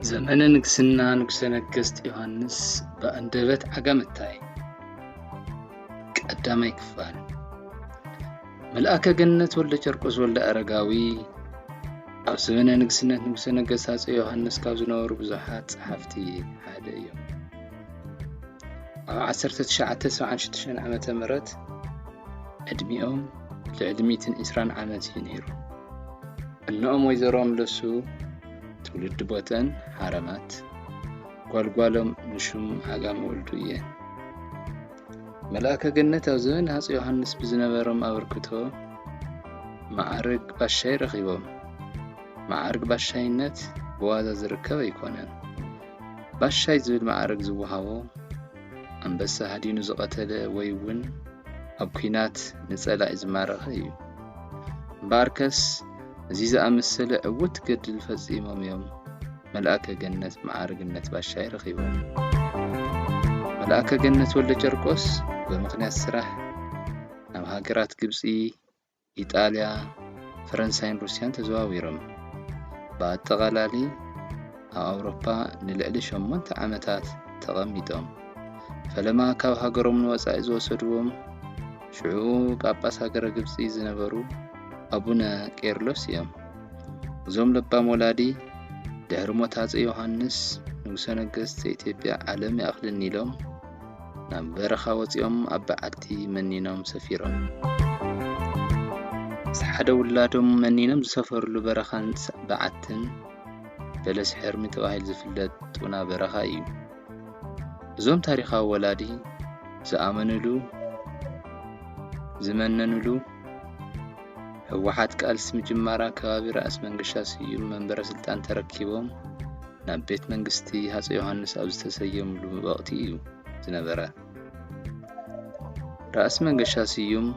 ዘመነ ንግስና ንጉሰ ነገስት ዮሃንስ ብኣንደበት ዓጋመታይ። ቀዳማይ ክፋል። መልኣከ ገነት ወልደ ጨርቆስ ወልደ ኣረጋዊ ኣብ ዘመነ ንግስነት ንጉሰ ነገስት ኣጼ ዮሃንስ ካብ ዝነበሩ ብዙሓት ጸሓፍቲ ሓደ እዮም። ኣብ ዓሰርተ ትሽዓተ ሰብዓን ሽዱሽተን ዓመተ ምህረት ዕድሚኦም ልዕሊ ሚእትን ዕስራን ዓመት እዩ ነይሩ። እኖኦም ወይዘሮ ኣምለሱ ትውልዲ ቦተን ሓረማት፣ ጓልጓሎም ንሹም ዓጋመ ወልዱ እየን። መልኣከ ገነት ኣብ ዘመን ሃፀይ ዮሃንስ ብዝነበሮም ኣበርክቶ መዓርግ ባሻይ ረኺቦም። መዓርግ ባሻይነት ብዋዛ ዝርከብ ኣይኮነን። ባሻይ ዝብል መዓርግ ዝወሃቦ ኣንበሳ ሃዲኑ ዝቐተለ ወይ እውን ኣብ ኲናት ንጸላኢ ዝማረኸ እዩ። እምበኣርከስ እዚ ዝኣመሰለ ዕዉት ገድል ፈጺሞም እዮም መልኣከ ገነት መዓርግነት ባሻይ ረኺቦም። መልኣከ ገነት ወልደ ጨርቆስ ብምኽንያት ስራሕ ናብ ሃገራት ግብጺ፣ ኢጣልያ፣ ፈረንሳይን ሩስያን ተዘዋዊሮም። ብኣጠቓላሊ ኣብ ኣውሮፓ ንልዕሊ ሸሞንተ ዓመታት ተቐሚጦም። ፈለማ ካብ ሃገሮም ንወጻኢ ዝወሰድዎም ሽዑ ጳጳስ ሃገረ ግብጺ ዝነበሩ ኣቡነ ቄርሎስ እዮም። እዞም ለባም ወላዲ ድሕሪ ሞት ኣጼ ዮሃንስ ንጉሰ ነገስት ዘኢትዮጵያ ዓለም ይኣኽለኒ ኢሎም ናብ በረኻ ወጺኦም ኣብ በዓቲ መኒኖም ሰፊሮም። ምስ ሓደ ውላዶም መኒኖም ዝሰፈርሉ በረኻን በዓትን በለስ ሕርሚ ተባሂሉ ዝፍለጥ ጡና በረኻ እዩ። እዞም ታሪኻዊ ወላዲ ዝኣመንሉ፣ ዝመነንሉ፣ ህወሓት ቃልሲ ምጅማራ ከባቢ ራእሲ መንገሻ ስዩም መንበረ ስልጣን ተረኪቦም ናብ ቤት መንግስቲ ሃፀይ ዮሃንስ ኣብ ዝተሰየምሉ ወቕቲ እዩ ዝነበረ። ራእሲ መንገሻ ስዩም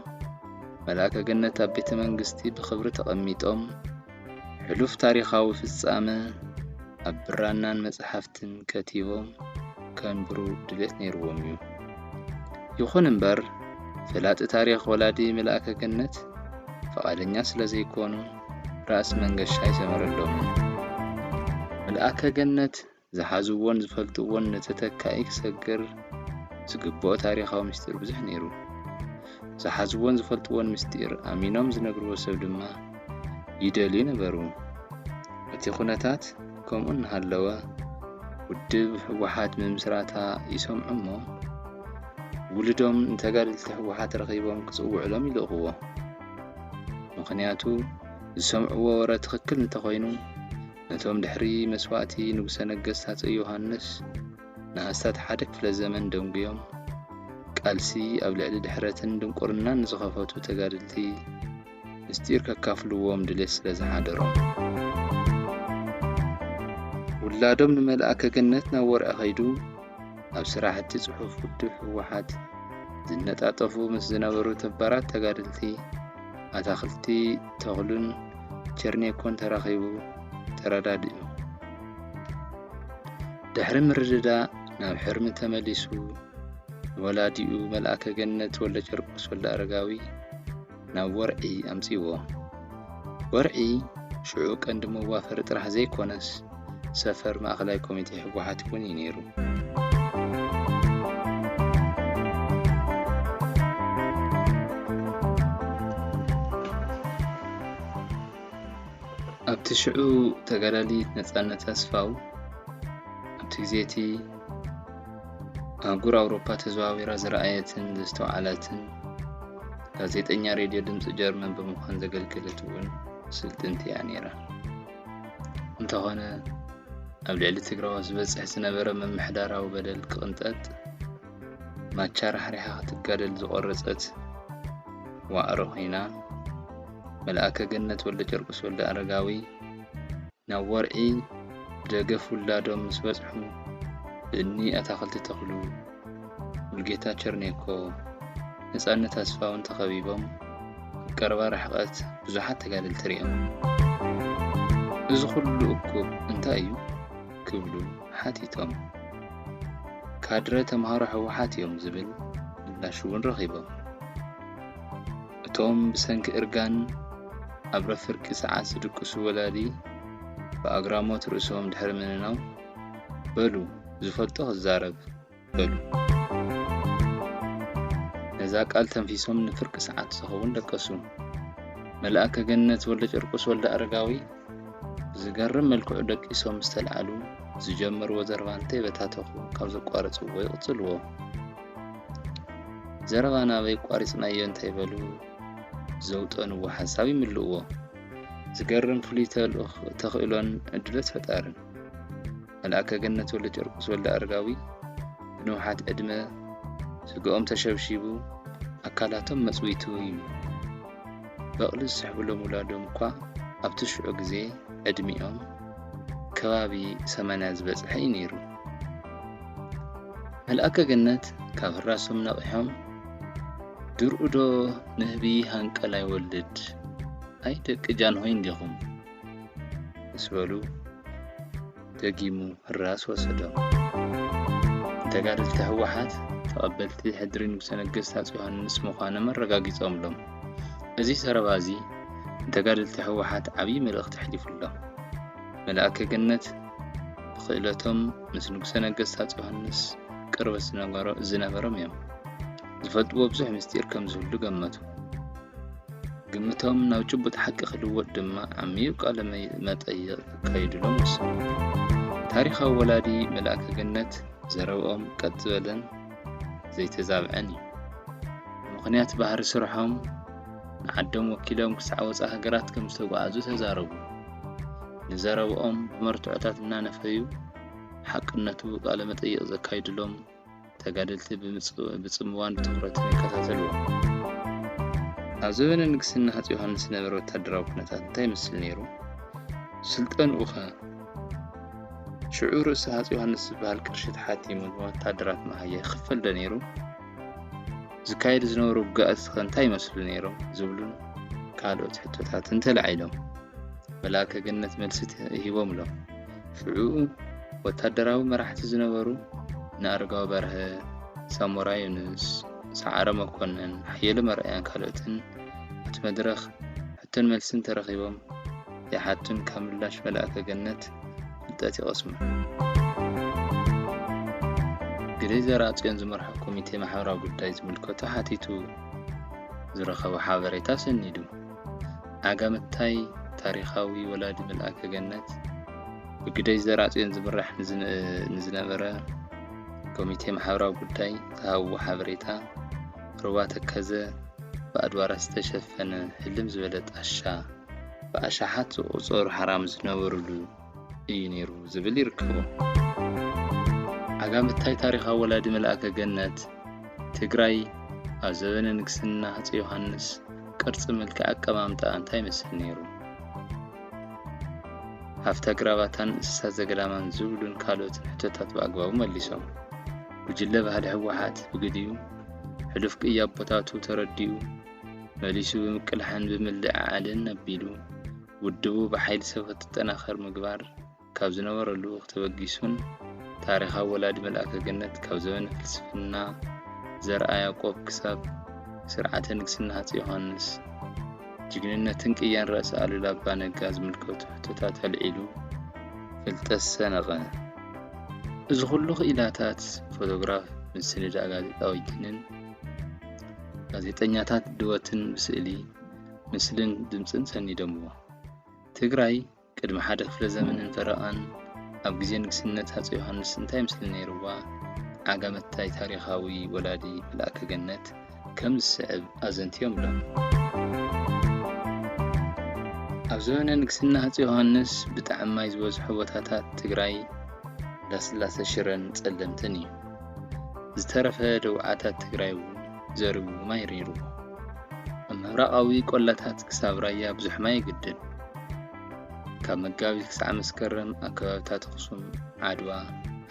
መልኣከ ገነት ኣብ ቤተ መንግስቲ ብኽብሪ ተቐሚጦም ሕሉፍ ታሪኻዊ ፍጻመ ኣብ ብራናን መጽሓፍትን ከቲቦም ከንብሩ ድሌት ነይርዎም እዩ። ይኹን እምበር ፈላጢ ታሪኽ ወላዲ መልኣከ ገነት ፈቓደኛ ስለ ዘይኮኑ ራእሲ መንገሻ ኣይሰመረሎምን። መልኣከ ገነት ዝሓዝዎን ዝፈልጥዎን ንተተካኢ ክሰግር ዝግብኦ ታሪኻዊ ምስጢር ብዙሕ ነይሩ። ዝሓዝዎን ዝፈልጥዎን ምስጢር ኣሚኖም ዝነግርዎ ሰብ ድማ ይደልዩ ነበሩ። እቲ ኩነታት ከምኡ እናሃለወ ውድብ ህወሓት ምምስራታ ይሰምዑ እሞ ውሉዶም ንተጋደልቲ ህወሓት ረኺቦም ክጽውዕሎም ይልእኽዎ። ምኽንያቱ ዝሰምዕዎ ወረ ትኽክል እንተኾይኑ ነቶም ድሕሪ መስዋእቲ ንጉሰ ነገስት ሃፀይ ዮሃንስ ንኣስታት ሓደ ክፍለ ዘመን ደንጉዮም ቃልሲ ኣብ ልዕሊ ድሕረትን ድንቁርናን ንዝኸፈቱ ተጋደልቲ ምስጢር ከካፍልዎም ድሌት ስለ ዝሓደሮም። ውላዶም ንመልኣከ ገነት ናብ ወርዒ ከይዱ ኣብ ስራሕቲ ጽሑፍ ውድብ ህወሓት ዝነጣጠፉ ምስ ዝነበሩ ተባራት ተጋደልቲ ኣታኽልቲ ተኽሉን ቸርኔኮን ተራኺቡ ተረዳዲኡ። ድሕሪ ምርድዳእ ናብ ሕርሚ ተመሊሱ ንወላዲኡ መልኣከ ገነት ወልደ ጨርቆስ ወልደ ኣረጋዊ ናብ ወርዒ ኣምጺዎ። ወርዒ ሽዑ ቀንዲ መዋፈሪ ጥራሕ ዘይኮነስ ሰፈር ማእኸላይ ኮሚቴ ህወሓት እውን እዩ ነይሩ። ኣብቲ ሽዑ ተጋዳሊት ነጻነት ኣስፋው ኣብቲ ግዜ እቲ ኣህጉር ኣውሮፓ ተዘዋዊራ ዝረኣየትን ዘስተውዓላትን ጋዜጠኛ ሬድዮ ድምፂ ጀርመን ብምዃን ዘገልገለት እውን ስልጥንቲ እያ ነይራ። እንተኾነ ኣብ ልዕሊ ትግራዋይ ዝበፅሕ ዝነበረ ምምሕዳራዊ በደል ክቕንጠጥ ማቻ ራሕሪሓ ክትጋደል ዝቆረፀት ዋዕሮ ኮይና መልኣከ ገነት ወልደ ጨርቆስ ወልደ ኣረጋዊ ናብ ወርዒ ብደገፍ ውላዶም ምስ በጽሑ ብእኒ ኣታኽልቲ ተኽሉ፣ ሙልጌታ ቸርኔኮ፣ ነጻነት ኣስፋውን ተኸቢቦም ኣብ ቀረባ ርሕቐት ብዙሓት ተጋደልቲ ርእዮም። እዚ ኩሉ እኩብ እንታይ እዩ ክብሉ ሓቲቶም። ካድረ ተምሃሮ ህወሓት እዮም ዝብል ምላሽ እውን ረኺቦም። እቶም ብሰንኪ እርጋን ኣብ ረፍርቂ ሰዓት ዝድቅሱ ወላዲ ብኣግራሞት ርእሶም ድሕሪ ምንናው፣ በሉ፣ ዝፈልጦ ክዛረብ፣ በሉ። ነዛ ቃል ተንፊሶም ንፍርቂ ሰዓት ዝኸውን ደቀሱ። መልኣከ ገነት ወልደ ጨርቆስ ወልደ ኣረጋዊ ብዝገርም መልክዑ ደቂሶም ምስ ተልዓሉ፣ ዝጀመርዎ ዘረባ እንተይበታተኹ ካብ ዘቋረጽዎ ይቕጽልዎ። ዘረባ ናበይ ቋሪጽናዮ እንተይበሉ፣ ዘውጠንዎ ሓሳብ ይምልእዎ። ዝገርም ፍሉይ ተልእኽ-፣ ተኽእሎን ዕድለት ፈጣርን። መልኣከ ገነት ወልደ ጨርቆስ ወልደ ኣረጋዊ ብንውሓት ዕድመ ስግኦም ተሸብሺቡ፣ ኣካላቶም መጽዊቱ እዩ። በቕሊ ዝስሕብሎም ውላዶም እኳ ኣብቲ ሽዑ ግዜ ዕድሚኦም ከባቢ ሰማንያ ዝበጽሐ እዩ ነይሩ። መልኣከ ገነት ካብ ህራሶም ነቒሖም፣ "ድርኡ ዶ ንህቢ ሃንቀል ኣይወልድ? ኣይ ደቂ ጃንሆይ እንዲኹም?" ምስ በሉ፣ ደጊሙ ህራስ ወሰዶም። ንተጋደልቲ ህወሓት ተቐበልቲ ሕድሪ ንጉሰ ነገስት ሃፀይ ዮሃንስ ምዃኖም ኣረጋጊጾምሎም። እዚ ዘረባ እዚ ንተጋደልቲ ህወሓት ዓብዪ መልእኽቲ ኣሕሊፉሎም። መልኣከ ገነት ብኽእለቶም ምስ ንጉሰ ነገስት ሃፀይ ዮሃንስ ቅርበት ዝነበሮ-፣ ዝነበሮም እዮም። ዝፈልጥዎ ብዙሕ ምስጢር ከም ዝህሉ ገመቱ። ግምቶም ናብ ጭቡጥ ሓቂ ክልወጥ ድማ ዓሚዩ ቃለ መይ-፣ መጠይቕ ከካይድሎም ወሰኑ። ታሪኻዊ ወላዲ መልኣከ ገነት ዘረብኦም ቀጥ ዝበለን ዘይተዛብዐን እዩ። ብምኽንያት ባህሪ ስርሖም ንዓዶም ወኪሎም ክሳዕ ወጻኢ ሃገራት ከም ዝተጓዓዙ ተዛረቡ። ንዘረብኦም ብመርትዖታት እናነፈዩ ሓቅነቱ ቃለ መጠይቕ ዘካይድሎም ተጋደልቲ ብምጽ-፣ ብጽምዋን ብትኹረትን ይከታተልዎ። ኣብ ዘበነ ንግስና ሃፀይ ዮሃንስ ዝነበረ ወታደራዊ ኩነታት እንታይ ይመስል ነይሩ? ስልጠንኡኸ? ሽዑ ርእሲ ሃፀይ ዮሃንስ ዝበሃል ቅርሺ ተሓቲሙ ንወታደራት መሃያ ይኽፈል ዶ ነይሩ? ዝካየዱ ዝነበሩ ውግኣትኸ እንታይ ይመስሉ ነይሮም? ዝብሉን ካልኦት ሕቶታትን ተላዒሎም። መልኣከ ገነት መልሲ ተ-፣ ሂቦምሎም። ሽዑ ወታደራዊ መራሕቲ ዝነበሩ እነ ኣረጋዊ በርሀ፣ ሳሞራ ዮኑስ፣ ሰዓረ መኮነን፣ ሓየሎም ኣርኣያን ካልኦትን ኣብቲ መድረኽ ሕቶን መልስን ተረኺቦም ይሓቱን ካብ ምላሽ መልኣከ ገነት ፍልጠት ይቐስሙ። ግደይ ዘርኣጽዮን ዝመርሖ ኮሚቴ ማሕበራዊ ጉዳይ ዝምልከቶ ሓቲቱ ዝረኸቦ ሓበሬታ ሰኒዱ። ዓጋመታይ ታሪኻዊ ወላዲ መልኣከ ገነት ብግደይ ዘርኣጽዮን ዝምራሕ ንዝነ-፣ ንዝነበረ ኮሚቴ ማሕበራዊ ጉዳይ ዝሃብዎ ሓበሬታ፣ ሩባ ተከዘ ብኣድባራት ዝተሸፈነ ህልም ዝበለ ጣሻ፣ ብኣሽሓት ዝቑጸሩ ሓራም ዝነበሩሉ እዩ ነይሩ ዝብል ይርከቦ። ዓጋመታይ ታሪኻዊ ወላዲ መልኣከ ገነት፣ ትግራይ ኣብ ዘበነ ንግስና ሃፀይ ዮሃንስ ቅርፂ፣ መልክዕ፣ ኣቀማምጣ እንታይ ይመስል ነይሩ? ሃፍቲ ኣግራባታን እንስሳት ዘገዳማን ዝብሉን ካልኦትን ሕቶታት ብኣግባቡ መሊሶም። ጉጅለ ባህሊ ህወሓት ብግዲኡ ሕሉፍ ቅያ ኣቦታቱ ተረዲኡ፣ መሊሱ ብምቅላሕን ብምልዕዓልን ኣቢሉ፣ ውድቡ ብሓይሊ ሰብ ክትጠናኸር ምግባር፣ ካብ ዝነበረሉ ተበጊሱን፣ ታሪኻዊ ወላዲ መልኣከ ገነት ካብ ዘበነ ፍልስፍና ዘርኣ ያዕቆብ ክሳብ ስርዓተ ንግስና ሃፀይ ዮሃንስ፣ ጅግንነትን ቅያን ራእሲ ኣሉላ ኣባ ነጋ ዝምልከቱ ሕቶታት ኣልዒሉ ፍልጠት ሰነቐ። እዚ ኩሉ ክኢላታት ፎቶግራፍ፣ ምስንዳእ ጋዜጣዊ ግንን ጋዜጠኛታት ድወትን ብስእሊ፣ ምስልን ድምፅን ሰኒዶምዎ። ትግራይ ቅድሚ ሓደ ክፍለ ዘመንን ፈረቓን ኣብ ግዜ ንግስነት ሃፀይ ዮሃንስ እንታይ ምስሊ ነይርዋ? ዓጋመታይ ታሪኻዊ ወላዲ መልኣከ ገነት ከም ዝስዕብ ኣዘንትዮምሎም። ኣብ ዘመነ ንግስና ሃፀይ ዮሃንስ ብጣዕሚ ማይ ዝበዝሖ ቦታታት ትግራይ እንዳስላሰ ሽረን ጸለምትን እዩ። ዝተረፈ ደውዓታት ትግራይ እውን ዘርኡ ማይ ነይርዎ። ኣብ ምብራቓዊ ቆላታት ክሳብ ራያ ብዙሕ ማይ ይግድል። ካብ መጋቢት ክሳዕ መስከረም ኣብ ከባብታት ኣኽሱም፣ ዓድዋ፣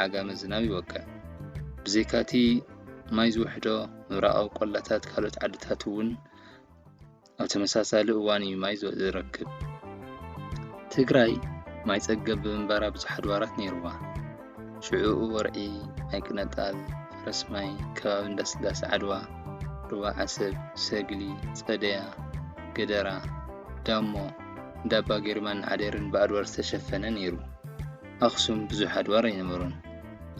ዓጋመ ዝናብ ይወቅዕ። ብዘይካቲ ማይ ዝውሕዶ ምብራቓዊ ቆላታት ካልኦት ዓድታት እውን ኣብ ተመሳሳሊ እዋን እዩ ማይ ዝ-፣ ዝረክብ። ትግራይ ማይ ጸገብ ብምንባራ ብዙሕ ኣድባራት ነይርዋ። ሽዑኡ ወርዒ፣ ኣይቅነጣል፣ ፈረስ ማይ፣ ከባቢ እንዳስላሰ ዓድዋ፣ ሩባ ዓሰብ፣ ሰግሊ፣ ጸደያ፣ ገደራ፣ ዳሞ፣ እንዳ ኣባ ገሪማን ዓዴርን ብኣድባር ዝተሸፈነ ነይሩ። ኣኽሱም ብዙሕ ኣድባር ኣይነበሮን።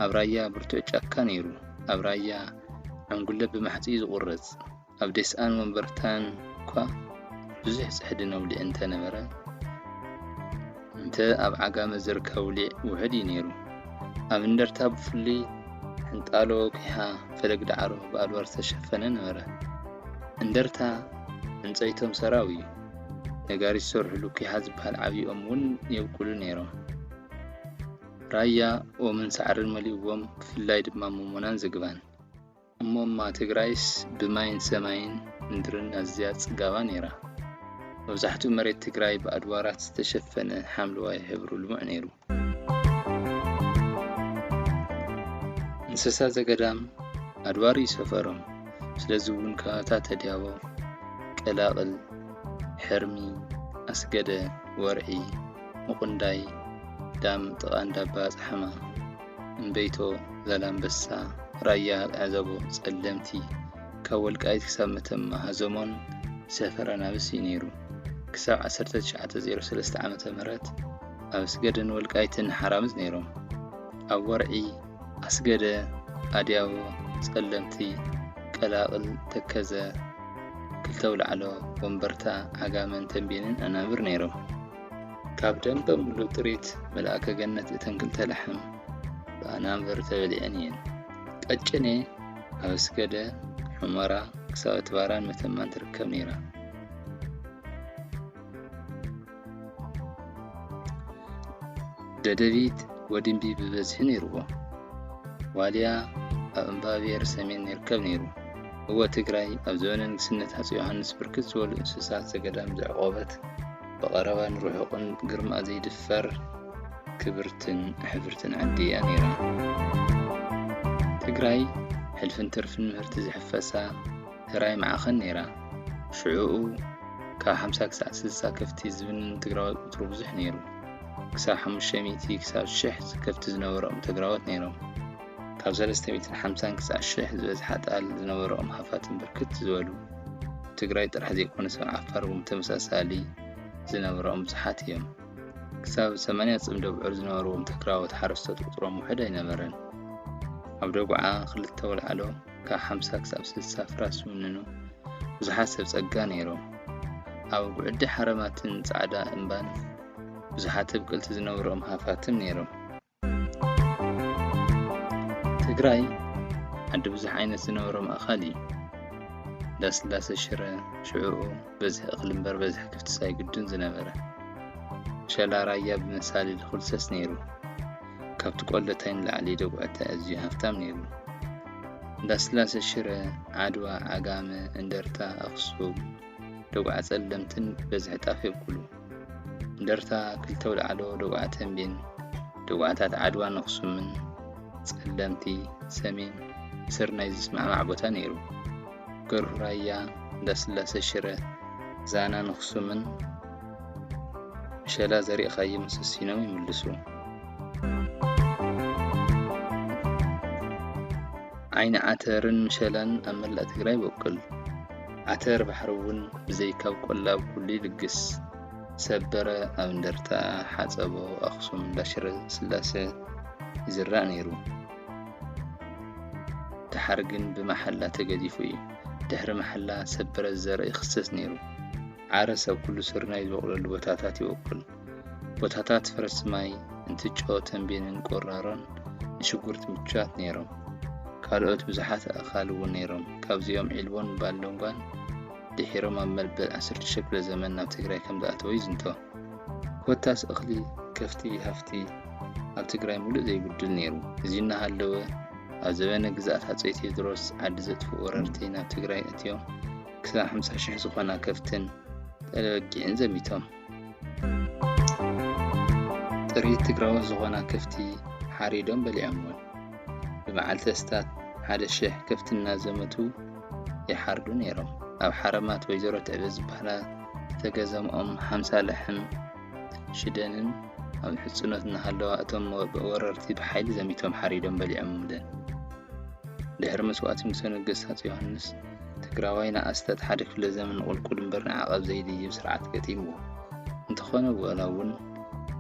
ኣብ ራያ ብርቱዕ ጫካ ነይሩ። ኣብ ራያ ዕንጉለ ብማሕጺ እዩ ዝቑረጽ። ኣብ ደስኣን ወንበርታን እኳ ብዙሕ ጽሕዲ ነውሊዕ እንተነበረ፣ እንተ ኣብ ዓጋመ ዝርከብ ውሊዕ ውሑድ እዩ ነይሩ። ኣብ እንደርታ ብፍሉይ ሕንጣሎ ኲሓ ፈለግ ዳዕሮ ብኣድባር ዝተሸፈነ ነበረ። እንደርታ ዕንጸይቶም ሰራው እዩ። ነጋሪት ዝሰርሕሉ ኲሓ ዝበሃል ዓብዪ ኦም እውን የብቁሉ ነይሮም። ራያ ኦምን ሳዕርን መሊእዎም፣ ብፍላይ ድማ ሞሞናን ዝግባን። እሞማ ትግራይስ ብማይን ሰማይን ምድርን ኣዝያ ጽጋባ ነይራ። መብዛሕትኡ መሬት ትግራይ ብኣድባራት ዝተሸፈነ ሓምለዋይ ሕብሩ ልሙዕ ነይሩ። እንስሳ ዘገዳም ኣድባር እዩ ሰፈሮም። ስለዚ እውን ከባብታት ኣድያቦ፣ ቀላቕል፣ ሕርሚ፣ ኣስገደ፣ ወርዒ፣ ምቑንዳይ፣ ዳም ጥቓ እንዳባ ጻሕማ፣ እምበይቶ፣ ዛላምበሳ፣ ራያ፣ ዕዘቦ፣ ጸለምቲ፣ ካብ ወልቃይት ክሳብ መተማ ሃዘሞን ሰፈር ኣናብስ እዩ ነይሩ። ክሳብ ዓሰርተ ትሽዓተ ዜሮ ሰለስተ ዓመተ ምህረት ኣብ ኣስገደን ወልቃይትን ሓራምዝ ነይሮም። ኣብ ወርዒ፣ ኣስገደ፣ ኣድያቦ፣ ጸለምቲ፣ ቀላቕል፣ ተከዘ፣ ክልተ ውላዕሎ፣ ወንበርታ፣ ዓጋመን ተንቤንን ኣናብር ነይሮም። ካብ ደንበ ሙሉ ጥሪት መልኣከ ገነት እተን ክልተ ላሕም ብኣናብር ተበሊዐን እየን። ቀጭኔ ኣብ ኣስገደ፣ ሑመራ ክሳብ ኣትባራን መተማን ትርከብ ነይራ። ደደቢት ወድምቢ ብበዝሒ ነይርዎ። ዋልያ ኣብ እምባብሔር ሰሜን ይርከብ ነይሩ። እወ፣ ትግራይ ኣብ ዘበነ ንግስነት ሃፀይ ዮሃንስ ብርክት ዝበሉ እንስሳት ዘገዳም ዘዕቆበት፣ ብቐረባን ርሑቕን ግርማ ዘይድፈር ክብርትን ሕፍርትን ዓዲ እያ ነይራ። ትግራይ ሕልፍን ትርፍን ምህርቲ ዝሕፈሳ ሕራይ ማዕኸን ነይራ። ሽዑኡ ካብ ሓምሳ ክሳዕ ስልሳ ከፍቲ ዝብንን ትግራዋይ ቁፅሩ ብዙሕ ነይሩ። ክሳብ ሓሙሽተ ሚእቲ ክሳብ ሽሕ ከፍቲ ዝነበሮም ተግራዎት ነይሮም። ካብ ሰለስተ ሚእትን ሓምሳን ክሳብ ሽሕ ዝበዝሓ ጣል ዝነበሮም ሃፋትም ብርክት ዝበሉ ትግራይ ጥራሕ ዘይኮነስ ኣብ ዓፋር እውን ተመሳሳሊ ዝነበሮም ብዙሓት እዮም። ክሳብ ሰማንያ ጽምዶ ብዑር ዝነበርዎም ተግራዎት ሓረስቶት ቁጽሮም ውሑድ ኣይነበረን። ኣብ ደጉዓ ክልተ ወልዓሎ ካብ ሓምሳ ክሳብ ስልሳ ፍራስ ዝውንኑ ብዙሓት ሰብ ጸጋ ነይሮም። ኣብ ጉዕዲ ሓረማትን ጻዕዳ እምባን ብዙሓት ኣብቅልቲ ዝነበርኦም ሃፋትም ነይሮም። ትግራይ ዓዲ ብዙሕ ዓይነት ዝነበሮም ኣኻል እዩ። እንዳስላሰ ሽረ ሽዑኡ በዝሒ እኽሊ እምበር በዝሒ ከፍትስ ኣይግድን ዝነበረ። ሸላ ራያ ብመሳልል ኹልሰስ ነይሩ። ካብቲ ቆለታይ ንላዕሊ ደጉዕታይ ኣዝዩ ሃፍታም ነይሩ። እንዳስላሰ ሽረ፣ ዓድዋ፣ ዓጋመ፣ እንደርታ፣ ኣኽሱም፣ ደጉዓ ጸለምትን በዝሒ ጣፍ የብቁሉ። እንደርታ ክልተ ውልዓሎ ደጉዓ ተንቤን፣ ደጉዓታት ዓድዋን ኣኽሱምን፣ ጸለምቲ፣ ሰሜን፣ ስርናይ ዝስማዕማዕ ቦታ ነይሩ። ገርሁ ራያ፣ እንዳስላሰ ሽረ፣ ዛናን ኣኽሱምን ምሸላ ዘሪእኻዮ መሰሲኖም ይምልሱ። ዓይኒ ዓተርን ምሸላን ኣብ መላእ ትግራይ ይበቁል። ዓተር ባሕሪ እውን ብዘይካብ ቆላ ኣብ ኩሉ ይልግስ። ሰበረ ኣብ እንደርታ፣ ሓጸቦ፣ ኣኽሱም፣ እንዳሽረ ስላሰ ይዝራእ ነይሩ። ደሓር ግን ብመሓላ ተገዲፉ እዩ። ድሕሪ መሓላ ሰበረ ዝዘርእ ይኽሰስ ነይሩ። ዓረስ ኣብ ኩሉ ስርናይ ዝበቑለሉ ቦታታት ይበቁል። ቦታታት ፈረስ ማይ፣ እንትጮ፣ ተንቤንን ቆራሮን ንሽጉርቲ ምቹዋት ነይሮም። ካልኦት ብዙሓት ኣእኻል እውን ነይሮም። ካብዚኦም ዒልቦን ባሎንጓን ድሒሮም ኣብ መበል ዓሰርተ ሽዱሽተ ክፍለ ዘመን ናብ ትግራይ ከም ዝኣተወ ይዝንቶ። ኮታስ እኽሊ፣ ከፍቲ፣ ሃፍቲ ኣብ ትግራይ ሙሉእ ዘይጉድል ነይሩ። እዚ እናሃለወ፣ ኣብ ዘበነ ግዝኣት ሃፀይ ቴዎድሮስ ዓዲ ዘጥፍኡ ወረርቲ ናብ ትግራይ ኣትዮም ክሳብ ሓምሳ ሽሕ ዝኾና ከፍትን ጠለበጊዕን ዘሚቶም። ጥሪት ትግራዎት ዝኾና ከፍቲ ሓሪዶም በሊዖምወን። ብመዓልቲ ኣስታት ሓደ ሽሕ ከፍቲ እናዘመቱ ይሓርዱ ነይሮም። ኣብ ሓረማት ወይዘሮ ትዕበ ዝበሃላ ዝተገዘምኦም ሓምሳ ላሕም ሽደንን ኣብ ሕጽኖት እናሃለዋ እቶም ወ-፣ ወረርቲ ብሓይሊ ዘሚቶም ሓሪዶም በሊዖምለን። ድሕሪ መስዋእቲ ንጉሰ ነገስት ሃፀይ ዮሃንስ፣ ትግራዋይ ንኣስታት ሓደ ክፍለ ዘመን ንቑልቁል እምበር ንዓቐብ ዘይድይብ ስርዓት ገጢምዎ። እንተኾነ ዋላ እውን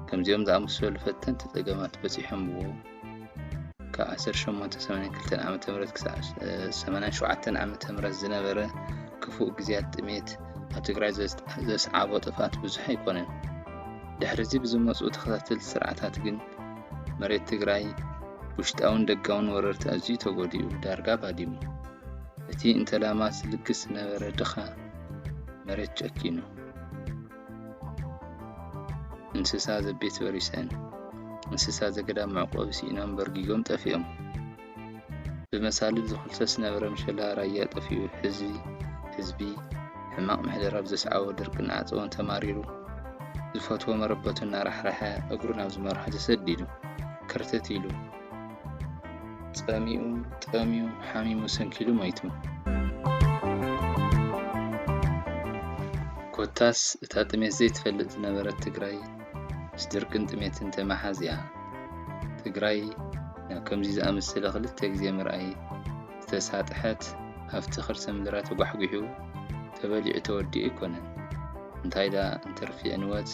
ከምዚኦም ዝኣመሰሉ ፈተንቲ ጸገማት በጺሖምዎ፣ ካብ ዓሰርተ ሸሞንተ ሰማንያን ክልተን ዓመተ ምህረት ክሳብ ሰማንያን ሸውዓተን ዓመተ ምህረት ዝነበረ ክፉእ ግዜያት ጥሜት ኣብ ትግራይ ዘስ-፣ ዘስዓቦ ጥፍኣት ብዙሕ ኣይኮነን። ድሕሪ እዚ ብዝመጹ ተኸታተልቲ ስርዓታት ግን መሬት ትግራይ ውሽጣውን ደጋውን ወረርቲ ኣዝዩ ተጎዲኡ፣ ዳርጋ ባዲሙ። እቲ እንተላማስ ልግስ ዝነበረ ድኻ መሬት ጨኪኑ፣ እንስሳ ዘቤት በሪሰን፣ እንስሳ ዘገዳም መዕቆቢ ስኢኖም በርጊጎም ጠፊኦም። ብመሳልል ዝኹልሰስ ዝነበረ ምሸላ ራያ ጠፊኡ፣ ህዝቢ፣ ህዝቢ ሕማቕ ምሕደራ ብዘስዓቦ ድርቅን ዓጸቦን ተማሪሩ፣ ዝፈትዎ መረበቱ እናራሕረሐ እግሩ ናብ ዝመርሖ ተሰዲዱ፣ ከርተት ኢሉ፣ ጸሚኡ፣ ጠምዩ፣ ሓሚሙ፣ ሰንኪሉ ሞይቱ። ኮታስ እታ ጥሜት ዘይትፈልጥ ዝነበረት ትግራይ ምስ ድርቅን ጥሜትን ተመሓዚኣ። ትግራይ ናብ ከምዚ ዝኣመሰለ ክልተ ግዜ ምርኣይ ዝተሳጥሐት ኣብቲ ከርሰ ምድራ ተጓሕጒሑ ተበሊዑ ተወዲኡ ኣይኮነን። እንታይ ደኣ እንተርፊ ዕንወት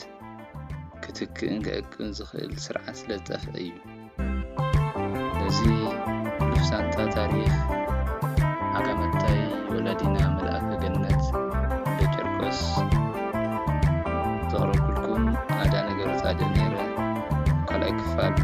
ክትክእን ክዕቅብን ዝኽእል ስርዓት ስለ ዝጠፍአ እዩ። ነዚ ሕሉፍ ዛንታ ታሪኽ ዓጋመታይ ወላዲና መልኣከ ገነት ወልደ ጨርቆስ ዘቕረብኩልኩም ኣዳ ነገረ ጻድቕ ነይረ። ካልኣይ ክፋል